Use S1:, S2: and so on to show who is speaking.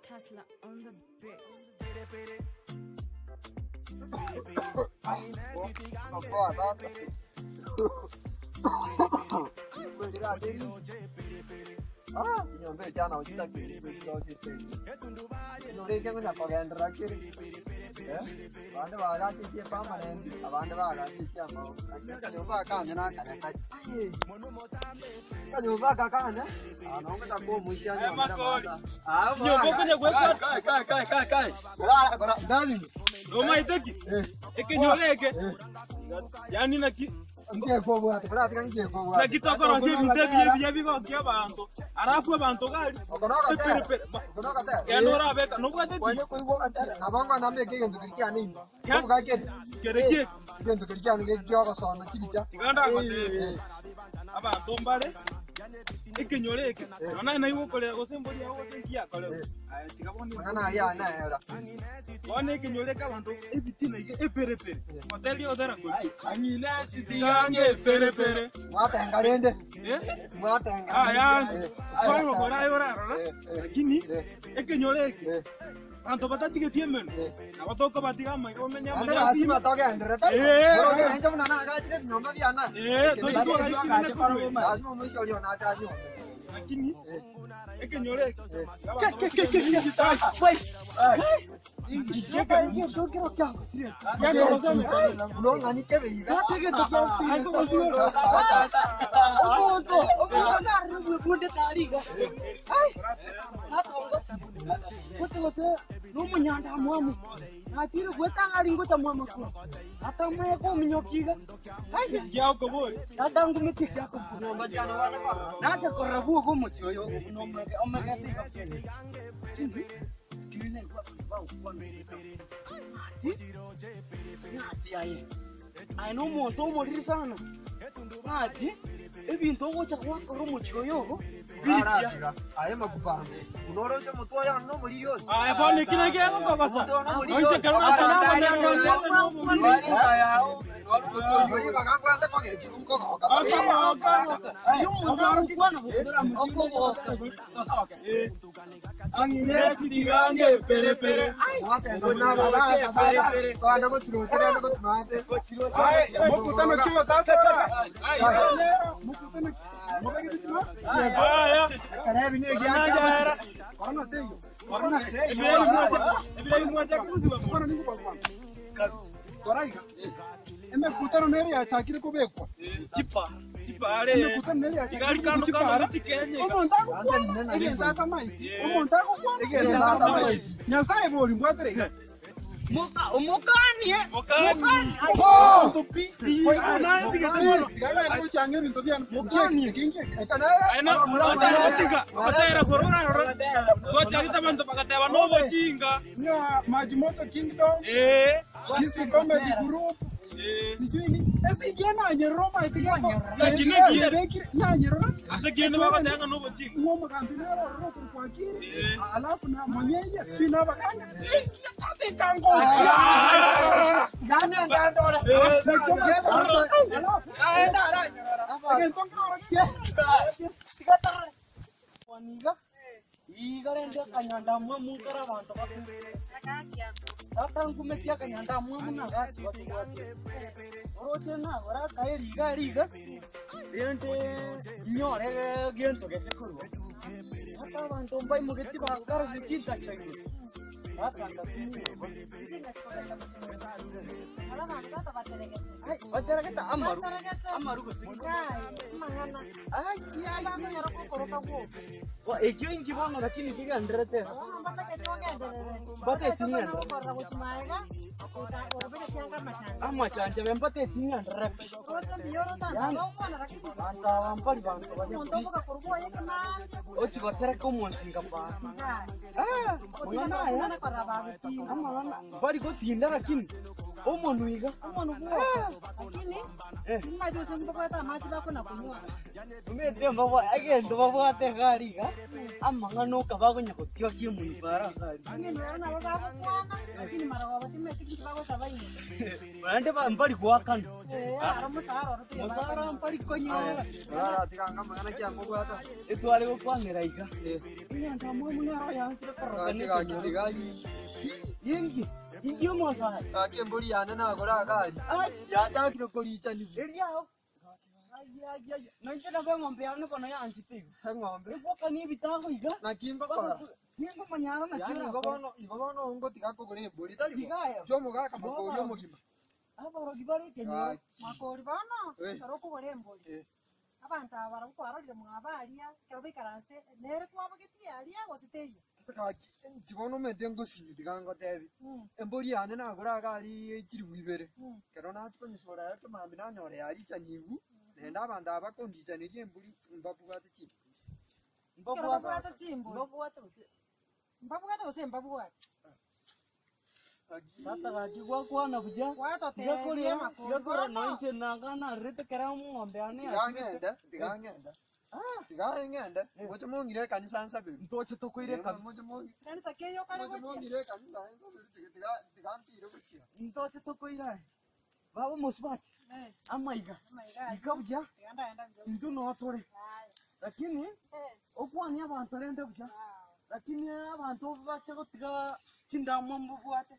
S1: Tesla on the beat.
S2: Chinyomba echi nabo chitakeire gochia ase Enyomba eke ngonya kogenderera kere, abande baagachetie epermanent, abande baagachetie amao. Lakini akanyomba aka kane nakare kare aye, akanyomba aka kane, aa nabo ngocha komoisia nyomere amato aa.
S3: Chinyomba okonya gwekwa
S2: Korara kora David,
S3: nomaete ki ekenyoro eke yaani naki
S2: nkie kobwate koratiga nkie kobwate.
S3: naki tokorosia ebinto ebiya ebiya bigokia abanto alafu abanto gari
S2: Oko nogotera,
S3: eperepere
S2: oko nogotera.
S3: genda orabeka nobwate ti
S2: Kwanye koigwa ogotera, nabo ngonya mbeke egento keria kiane ime. Obogakeri,
S3: kere ki eke
S2: egento keria kiane giogosona chibicha.
S3: tiga ndagotebia abanto mbare ekenyoro eke nonya naye naigwe okorera gose embori yago gose nki yakorerwa aye tiga bono
S2: Amang'ana aria ane aera.
S3: Bono ekenyoro eke abanto ebitina iga eperepere oteria otera kori ang'ina tigange eperepere
S2: Mwatenga rende.
S3: Eh?
S2: Mwatenga.
S3: Aya, bono kora aye orarora lakini ekenyoro eke abanto batatigeti emenwa nabo tokobatiga amaiga bamenye
S2: Naende
S3: amanyasi
S2: lasima
S3: ime.
S2: togenderere.
S3: Eh.
S2: Oroche nainche buna nagachire ebinyomba biane.
S3: Eh, tochi twagaisire korwa.
S2: Lasima omoisia oria onache anyuome.
S3: Lakini ekenyoro eke
S2: Buna ng'ani kebe iga.
S4: Nomonyandamwamu nachire gwetang'ari ngocha mwamakuru atamaye kominyoka iga
S3: giakobori
S4: tatangumeti kiakobua nacha korora bwogo omochi oyo omegete iga ng'ati aye aye nomonto omoriri sana ng'ati ebinto ogocha gwakora omochi oyo ogo biri buya
S2: Aratiga. Aye makubambe. Buna oroche omotwe oyo one nomoriri oyo.
S3: aya bono eki naki egokogosa
S2: Omotwe one nomoriri
S3: oinche
S2: oyo.
S3: kero nachana
S2: Omoriri bagambwate kogechi nkogoka.
S3: ang'inesigange perepere
S2: Mwatenga buna abagaka tata. Twande gochiroche rende gochimate.
S5: Mokutano kiwa tata. Mokutano
S3: aya
S2: Ekero ebi
S3: nanjaera
S5: Corona teiyo.
S3: ebireri mwachake gosiba
S5: Corona niko kwa kwanza. Koraiga. Emekutano nere yachakire kubekwa.
S3: chipare
S5: Emekutano nere
S3: chigari
S5: yachakire
S3: kando kando
S5: kuchipara.
S3: chikenye
S5: Omonto agokwana egento atamaiti. Omonto agokwana egento atamaiti. Nyasaye bori mbwatere iga.
S4: omokanie
S3: mokani
S5: Omonto pi.
S3: nasigete mono
S5: Tigagende gochanga ebinto biane. Mokanie kingi.
S3: otiga ogotera korora twachagete abanto bagateba nobochinga
S5: Nya Majimoto Kingdom,
S3: ee
S5: Kisii Comedy Group,
S3: ee
S5: sijui ni esingie nanyerera omaete geko
S3: Lakini ekiere.
S5: nanyerera
S3: ase kende bagoteba nobochinga
S5: ng'omogambi nere ororo okorwa kwakiri
S3: Eh.
S5: alafu na monyenye sijui nabaganga ingie tatekangokia
S2: Gane ndandore.
S5: alafu
S2: Aenda aranyerera.
S5: egento nkaorokia
S4: Waniga iga rende akanyandamwamu nkare abanto baku tata nkumeti akanyandamwamu nagaki batubwate oroche nagora akae riga riga rende inyore gento geke korwa tata abanto mbaimogeti bakarire chintacha igoro tata ndakumiogo ai bateregete amaru amaru gose ai ai Wa, ekio inki bono lakini kigenderete amachancha bembate eting'enderere pi banto aba mbari banto baria pi ochigotereka omonsinga paa mang'ana aya amang'ana mbari gotinda lakini omonu iga omete mbabwa egento babwate egari iga amang'ana oka bagonya gotiokia omonibara gari naende mbari goakana mosara mbari konyora
S2: Oraratiga amang'ana ki amobwata.
S4: etware gokwanera iga
S2: Eh.
S4: enyandamwamu nero yansire
S2: Gaki
S4: kororokana
S2: gaki. Gaki tiga
S4: Inki? Inki omosae?
S2: Gaki embori yane nagora agari.
S4: Ai,
S2: Yachakire korichaniwa.
S4: eriao. Ai, ai, ai. Nainche nabo eng'ombe yane bono yanchete igo.
S2: Eng'ombe.
S4: Egwakania ebitago iga.
S2: Naki ngokora.
S4: Ningomanyara naki
S2: Yaani igo
S4: orakore.
S2: bono igo bono ongotiga kogora embori tari bo.
S4: Tiga aye.
S2: Chiomogaka makori omogima.
S4: Aborogi bare ekenyoro.
S2: Gaki.
S6: Makori bono,
S2: Eh.
S6: ekero okogora embori,
S2: Eh.
S6: abanto aba barabwo kwarorire mwabo aria, ekero baikaransete, nere kwabogetie aria gose teiyo?
S2: Gaki inche bono omanyete ngosinyi tiga ngotebi.
S6: Mm.
S2: Embori yane nagora iga aria chiribu ibere.
S6: Mm.
S2: Ekero nachia konyesora ere ekemambia nanyora yarichaniwu, naende abanto aba bakondichaneria embori mbabwate chimbori.
S6: Ekero babwate chimbori,
S4: Mbabwate gose.
S6: mbabwate gose mbabwate?
S2: Gaki.
S4: Tata gaki gwakwana buya. Tiga
S6: Gwatotebia
S4: korera,
S6: makori
S4: tiga korera
S6: bono.
S4: noinche nanga narerete ekero eng'ombe yane
S2: Tiga
S4: yachirete.
S2: ng'ende, tiga ng'ende. Tiga ng'ende, moche mong'ire ekanisa nsaberwe.
S4: Ntoche tokoire kabisa.
S2: Moche mong'ire
S6: Kanisa ki eyio okare
S2: moche
S6: gochia?
S2: mong'ire ekanisa nsaberwe tiga tiga tiga ntire gochia.
S4: Ntoche tokoire aye. Baba omosubati,
S6: Eh,
S4: amaiga,
S6: amaiga ayio.
S4: ika buya,
S6: Tiga ndaenda buya.
S4: intwe noo tore.
S6: Aya.
S4: Lakini,
S6: Eh,
S4: okwanie abanto rende buya,
S6: sawa.
S4: lakini abanto bache gotiga chindamwa mbobwate.